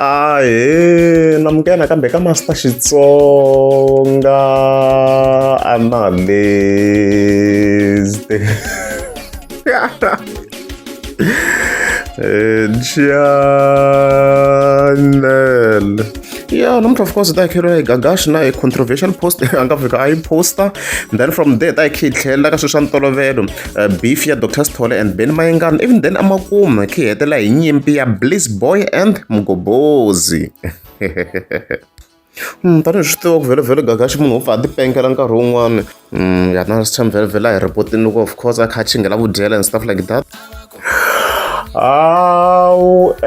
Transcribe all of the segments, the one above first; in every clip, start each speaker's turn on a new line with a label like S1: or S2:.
S1: Ahee namukela nakambe ka Master Xitsonga Analyst channel ya namuntlha of course ta hi kheriwa hi gagash na hi controversial post a nga fika a yi posta then from there ta hi khe hi tlhelela ka swilo swa ntolovelo beef ya Dr Sithole and Benny Mayengani even then emakumu hi hetelela hi nyimpi ya Bliss Boy and Mgobozi tanihi swi tiva ku vhele Gagashi munhu wo pfa a ti penkela nkarhi wun'wani ya na swi tshami vhele a hi report-ini loko of course a kha a chingela vudyela and stuff like that However,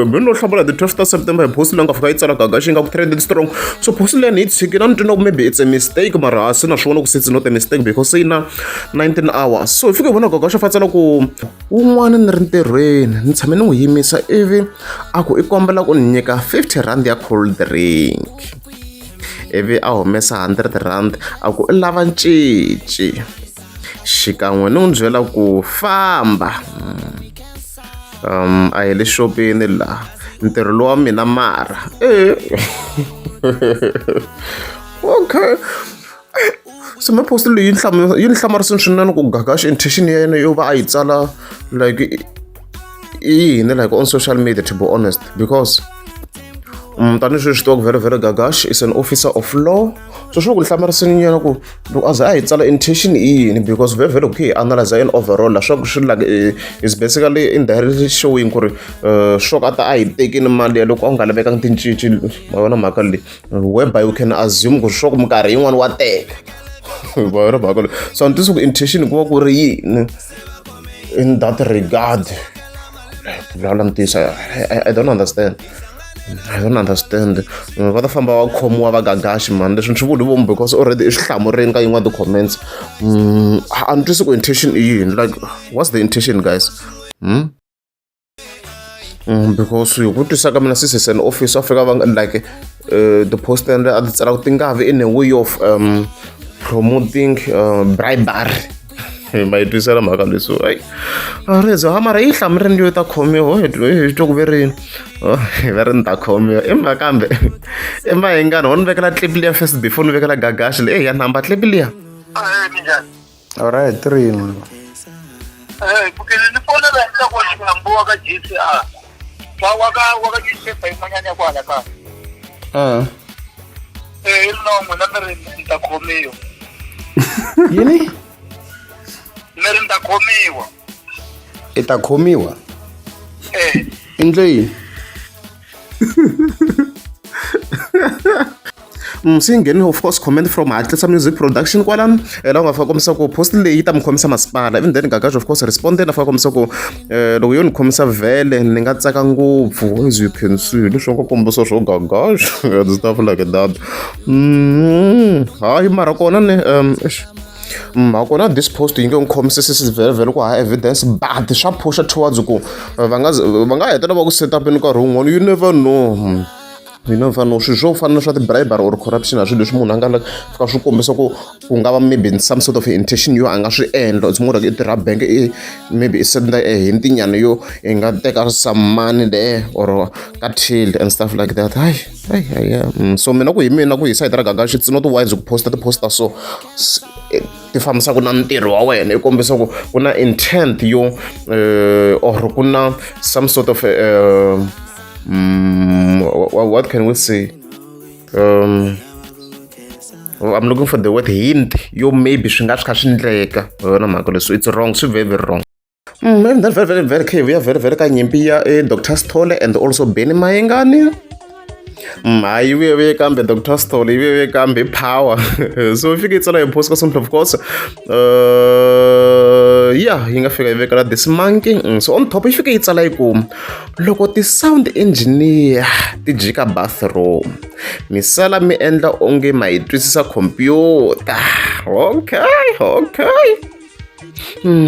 S1: mi no hlamula the 12th of September hi post leyi nga fika yi tsala Gagashi yi nga ku trending strong so post leyi ni yi tshikile a ni twi na ku maybe it's a mistake mara a se na swi vona ku se it's not a mistake because se yi na 19 hours so hi fike hi vona Gagashi a fa tsala ku wun'wana ni ri ntirhweni ni tshame ni n'wi yimisa ivi a ku i kombela ku ni nyika 50 rand ya cold drink ivi a humesa 100 rand a ku i lava cinci xikan'we ni n'wi byela ku famba a hi le xopeni laha ntirho lowa mina mara e okay se me post leyi yi ni hlamarisini swinene ku Gagashi intention ya yena yo va a yi tsala like i yini like on social media to be honest because tanihi sweswi tiva ku vhele vhele Gagash is an officer of law so swi ku hlamarisini nyana ku loko a ze a yi tsala intention i yini because vhele vhele loko hi analyze in overall la swa ku swi like is basically indirectly showing ku ri swo ka a ta a yi tekini mali ya loko a nga lavekangi ticinci ma vona mhaka leyi whereby you can assume ku swa ku minkarhi yin'wani wa teka ma vona mhaka leyi so a ni twisi ku intention ku va ku ri yini in that regard ku vulavula ntiyiso I don't understand I don't understand va ta famba va khomiwa va gagaxi mani leswi ni swi vuli vomu because already i swi hlamurini ka yin'wana ti-comments a ni twisi ku intention i yini like what's the intention guys hmm? Because hi ku twisisa ka mina since is an office va fika va like the post a ti tsala ku ti nga vi in a way of promoting bribery ma yi twisela mhaka leswi hayi a ri ha mara yi hlamurini yo ta khomiwa hi twa ku ve rini va ri ni ta khomiwa i mhaka kambe i mayengani wo ni vekela clip liya first before ni vekela gagashi leyi ya namba clip liya
S2: Alright, rini.
S3: Eh, kukele ni fonela hi ta ku xihambu wa ka GCR. Wa wa ka wa ka newspaper yin'wanyana ya kwala kaya.
S2: Ah.
S3: Eh, hi no n'wina mi ri ni ta khomiwa.
S2: Yini?
S3: Mi ri ni ta khomiwa.
S2: I ta khomiwa?
S3: Eh.
S2: I ndle yini?
S1: Se yi ngheni of course comment from Hatlisa Music Production kwalano laha u nga fika kombisa ku post leyi yi ta mi khomisa masipala even then Gagash of course responded a fika kombisa ku loko yo ni khomisa vhele ni nga tsaka ngopfu as you can see leswi nga kombisa swo Gagash and stuff like that hayi mara kona ni ha kona this post yi nge n'wi khomisisi vhele vhele ku hava evidence but swa phusha towards ku va nga va nga hetelela va ku set up nkarhi wun'wani you never know you never know swilo swo fana na swa ti-bribery or corruption a swilo leswi munhu a nga fika swi kombisa ku ku nga va maybe in some sort of intention yo a nga swi endla it's more like i tirha bank i maybe i senda a hint nyana yo i nga teka some money there or ka till and stuff like that hayi hayi hayi so mina ku hi mina ku hi sayiti ra Gagashi it's not wise ku posta ti-poster so ti fambisaka na ntirho wa wena i kombisa ku ku na intent yo or ku na some sort of what can we say I'm looking for the word hint yo maybe swi nga swi kha swi endleka yona mhaka leswi it's wrong swi very very wrong and then very very very khe vuya very very ka nyimpi ya Dr Sithole and also Benny Mayengani hayi yi vuye vuye kambe Dr Sithole yi vuye vuye kambe power so yi fike yi tsala hi post ka something of course yeah yi nga fika yi vekela this monkey so on top yi fike yi tsala yi ku loko ti-sound engineer ti jika bathroom mi sala mi endla onge ma yi twisisa computer okay okay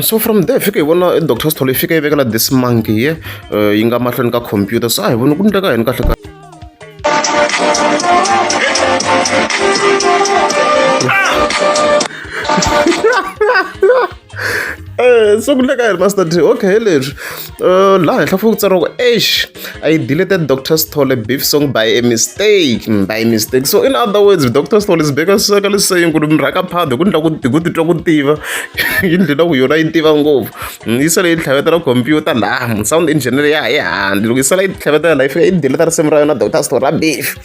S1: so from there fika hi vona Dr Sithole yi fika yi vekela this monkey ye yi nga mahlweni ka computer so a hi voni ku endleka yini kahle kahle So ku le ka yini Master T? Okay, hi leswi. Laha henhla ku tsariwa ku eish, I deleted Dr. Sithole beef song by a mistake. By mistake. So in other words, Dr. Sithole is basically saying ku ri murhaka phanda hi ku ndla ku hi ku titwa ku tiva yi ndlela ku yona yi tiva ngopfu. Yi sale yi tlhavetela computer laha sound engineer ya ha yi handle loko yi sala yi tlhavetela laha yi fika yi delete risimu ra yona Dr. Sithole ra beef.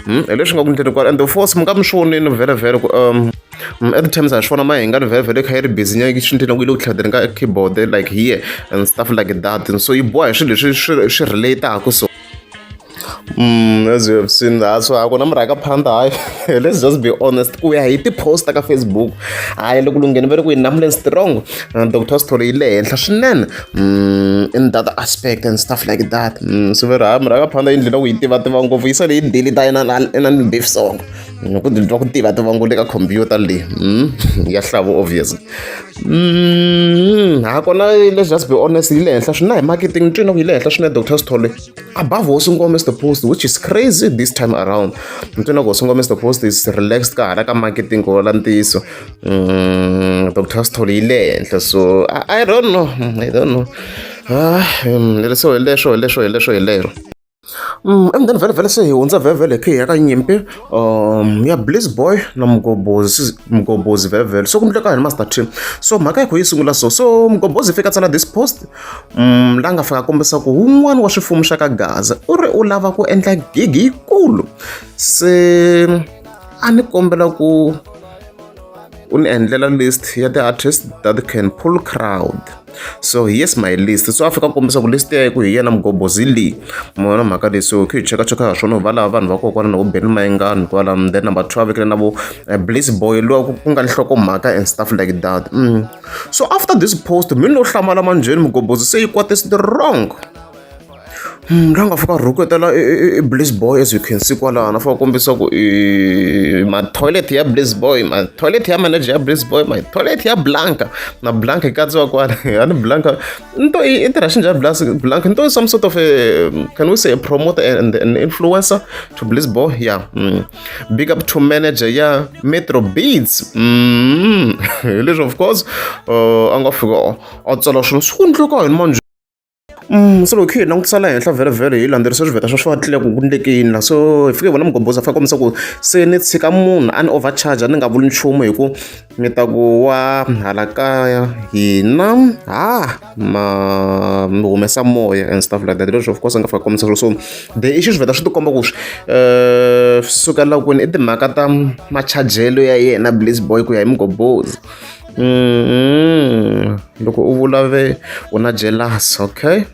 S1: Hi leswi nga ku ndleni kwala and of course mi nga mi swi vonile vhele vhele ku at times ha swi vona Mayengani vhele vhele yi kha yi ri busy nyana swi ndlela ku yi le ku tlhaveteni ka keyboard like here and stuff like that so yi boha hi swilo leswi swi swi relate-aku so. As you have seen that, so a ku na murhaka phanda hayi, let's just be honest, ku ya hi ti-post ka Facebook hayi loko lungheni va ri ku yi namuleni strong, Dr. Sithole yi le henhla swinene in that aspect and stuff like that. So va ri hayi murhaka phanda yi ndlela ku yi tiva tiva ngopfu yi sale yi delete ina ni beef song ku twa ku tiva tiva ngopfu le ka computer leyi ya hlavo obviously. Ha kona, let's just be honest, yi le henhla swinene hi marketing ni twina ku yi le henhla swinene Dr. Sithole above Hosi Ngoma Mr Post, which is crazy this time around. Ni twina ku Hosi Ngoma Mr Post is relaxed ka hala ka marketing ku vula ntiyiso. Dr. Sithole yi le henhla so I don't know, I don't know. Ah, so hi leswo hi leswo hi leswo hi lero. And then vhele vhele se hi hundza vhele vhele hi ya ka nyimpi ya Bliss Boy na Mgobozi Mgobozi vhele vhele so ku ndleka yini Master T so mhaka yi kho yi sungula so so Mgobozi fika tsala this post la nga fika kombisa ku wun'wana wa swifumu swa ka Gaza u ri u lava ku endla gig yikulu se a ni kombela ku u ni endlela list ya ti-artist that can pull crowd, so here's my list. So a fika kombisa ku list ya ku hi yena Mgobozi leyi mona mhaka leyi so khi hi chekacheka ha swona va lava vanhu va kokwana na vo Benny Mayengani kwala, then number 2 a vekele na vo Bliss Boy luwa ku nga nhlokomhaka and stuff like that. So after this post mi no hlamala manjheni Mgobozi se yi kwate strong la nga fika rhuketela i Bliss Boy, as you can see kwalano a fika kombisa ku i ma toilet ya Bliss Boy, ma toilet ya manager ya Bliss Boy, ma toilet ya Blanca na Blanca yi katsiwa kwala ani Blanca nto i tirha xinjhani Blanca nto some sort of a, can we say, a promoter and an influencer to Bliss Boy, yeah. Big up to manager ya Metro Beats. Hi leswi of course a nga fika a tsala swilo swi ku ndleka yini manje. Se loko hi langutisa la henhla vhele vhele hi landzelerisa swivheta swa swi tlile ku ku ndleke yini la so hi fike hi vona Mugombozi a fika kombisa ku se ni tshika munhu a ni overcharge ni nga vuli nchumu hi ku mi ta ku wa hala kaya hina ha ma mi humesa moya and stuff like that. Leswi of course a nga fika kombisa so the issues vheta swi tikomba ku swi swi sukela kwini i timhaka ta machajelo ya yena Bliss Boy ku ya hi Mugombozi. Loko u vula ve u na jealous, okay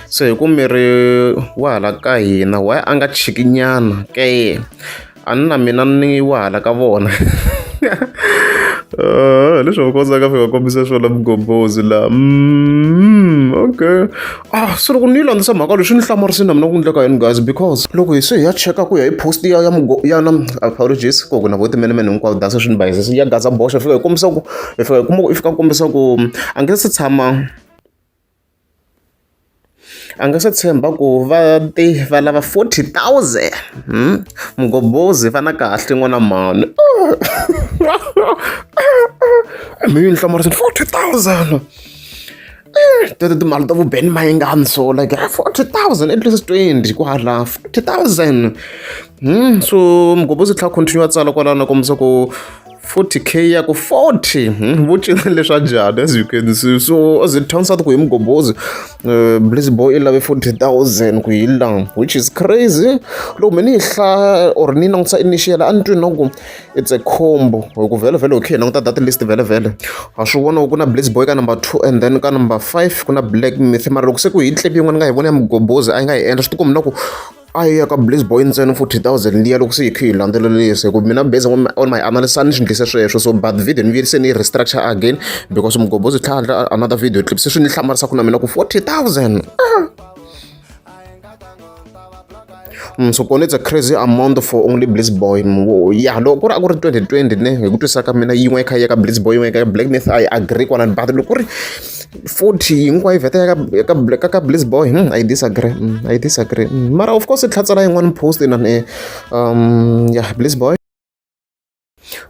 S1: so hi ku miri wa hala ka hina why a nga chiki nyana ke a ni na mina ni wa hala ka vona leswi of course a nga fika kombisa swona Mugombozi la. Okay, ah so loko ni yi landzisa mhaka leswi ni hlamarisini na mina ku ndleka yini guys, because loko hi se hi ya cheka ku ya hi post ya ya ya na apologies ku na vo timenemene hinkwavo dasa swi ni bayizisa ya Gaza boxa fika hi kombisa ku hi fika hi kuma ku i fika kombisa ku a nge se tshama a nga se tshemba ku va te va lava 40,000. Mugombozi va na kahle n'wana mhani mi yi ni hlamarisini 40,000 teto timali ta vu Benny Mayengani so like 40,000 at least 20 kwala 40,000. So Mugombozi tlhela continue a tsala kwalano a kombisa ku 40K ya ku 40 vo cina leswa njhani as you can see. So as it turns out ku hi Mugombozi Bliss Boy i lave 40,000 ku yi la, which is crazy. Loko me ni yi hlaya or ni langutisa initial a ni twi na ku it's a combo hi ku vhele vhele okay languta that list vhele vhele ha swi vona ku na Bliss Boy ka number 2 and then ka number 5 ku na Black Myth mara loko se ku hi clip yin'wana nga hi vona ya Mugombozi a yi nga yi endla swi tikombi na ku a yi ya ka Bliss Boy ntsena 40,000 liya loko se hi kha hi landzelerisa hi ku mina based on my analysis a ni swi ndlise sweswo so but video ni vuyeli se ni yi restructure again because Mugombozi tlhela endla another video clip se swi ni hlamarisaka na mina ku 40,000. So kona it's a crazy amount for only Bliss Boy. Yeah, loko ku ri a ku ri 2020 ne hi ku twisisa ka mina yin'we yi kha yi ya ka Bliss Boy yin'we ka Black Myth I agree kwalano but loko ku ri 40 hinkwayo vheta ya ka ka ka Bliss Boy, I disagree. I disagree. Mara of course i tlhela tsala yin'wana post inani yeah, Bliss Boy.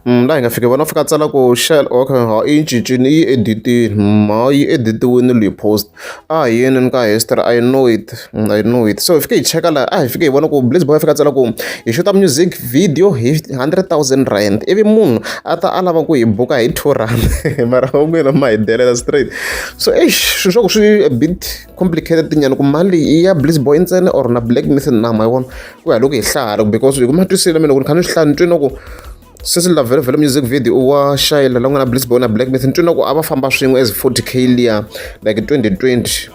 S1: Laha hi nga fika vona fika tsala ku shell okay ha i cincile yi editile ha yi editiwini leyi post a hi yeni ni ka history I know it I know it so hi fike hi cheka laha a hi fike hi vona ku Bliss Boy a fika a tsala ku hi xuta music video hi R100 000 ivi munhu a ta a lava ku hi buka hi R2 mara van'wina ma hi delela straight so eish swilo swa ku swi a bit complicated nyana ku mali leyi i ya Bliss Boy ntsena or na Black Myth na ma yi vona ku ya loko hi hlaya because hi ku ma twisile mina loko ni kha ni swi hlaya ni twi na ku sesi la vhele vhele music video wa Shayla la nga na Bliss Boy na Black Myth ni twi na ku a va famba swin'we as 40K liya like 2020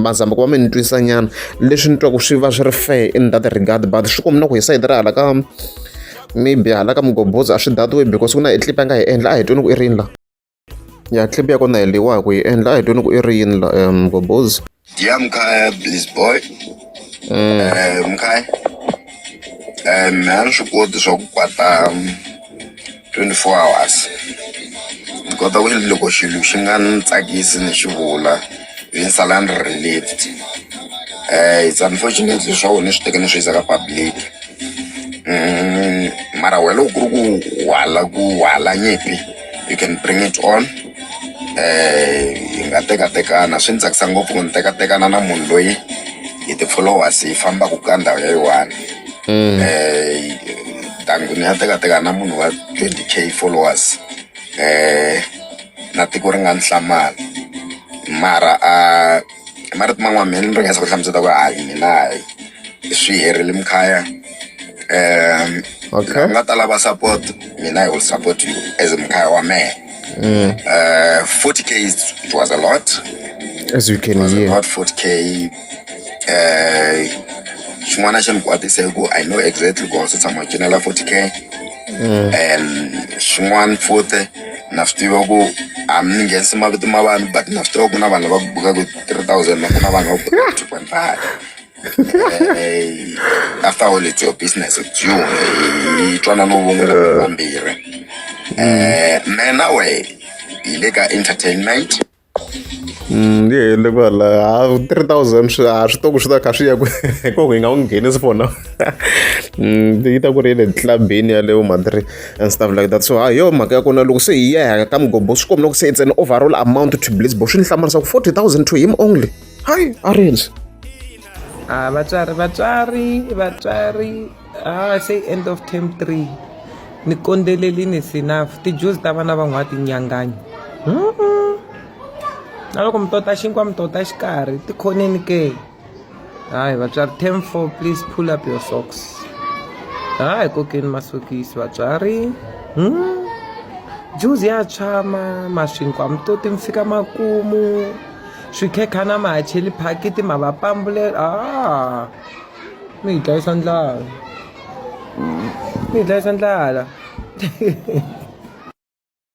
S1: mazama ku va mi ni twisa nyana leswi ni twaku swi va swi ri fair in that regard but swi kombi na ku hi sayiti ra hala ka maybe hala ka mugobhozi a swi that way because ku na clip a nga hi endla a hi tweni ku i rini la ya clip ya kona hi leyiwa ku yi endla a hi tweni ku i ri yini la mugobhozi.
S4: Dear Mkhaya Bliss Boy, Mkhaya, me a ni swi koti swa ku kwata 24 hours. Ni kota ku loko xilo xi nga ni tsakisi ni xi vula ni sala ni ri relieved. It's unfortunate leswaku ni swi teke ni swi yisa ka public mara wena loko ku ri ku wa la ku wa la nyimpi you can bring it on. Hi nga tekatekana swi ni tsakisa ngopfu ku ni tekatekana na munhu loyi hi ti-followers hi fambaka ka ndhawu ya yi one. Than ku ni ya tekatekana na munhu wa 20K followers na tiko ri nga ni hlamala mara hi marito man'wani mehe ni ringesa ku hlamusela ku hayi mina hayi swi herile mkhaya.
S1: Okay.
S4: Lava nga ta lava support mina I will support you as mkhaya wa mehe. 40K it was a lot.
S1: As you can
S4: It was a
S1: hear.
S4: lot 40K. Xin'wana xi ni kwatisa hi ku I know exactly ku se tshama u cinela 40K. And xin'wana futhi na swi tiva ku a mi nghenisi mavito ma vanhu but na swi tiva ku na vanhu lava bukaka 3000 na ku na vanhu va bukaka 2.5. After all it's your business it's you. Hi twanana wun'we na vambirhi. Mehe na wehe hi le ka entertainment.
S1: Yi hele kwala ha 3000 swi a swi to ku swi ta kha swi ya ku ku hi nga n'wi nghenisi for now. Yi ta ku ri le clubini yaleyo ma-three and stuff like that so ha hi yo mhaka ya kona loko se hi ya ka mugobho swi komba loko se it's an overall amount to Bliss Boy swi ni hlamarisa ku 40,000 to him only hayi a ri endli.
S5: Ah, vatswari vatswari vatswari ah say end of term 3 ni kondelelini is enough ti-juice ta vana van'wana tinyanganyi na loko mi tota xinkwa mi tota xikarhi tikhoneni ke hayi vatswari term 4 please pull up your socks hayi kokeni masokisi vatswari juice ya tshwama maswinkwa mi toti mi fika makumu swikhekhana ma ha cheli phakiti ma va pambulela ah mi hi dlayisa ndlala mi hi dlayisa ndlala.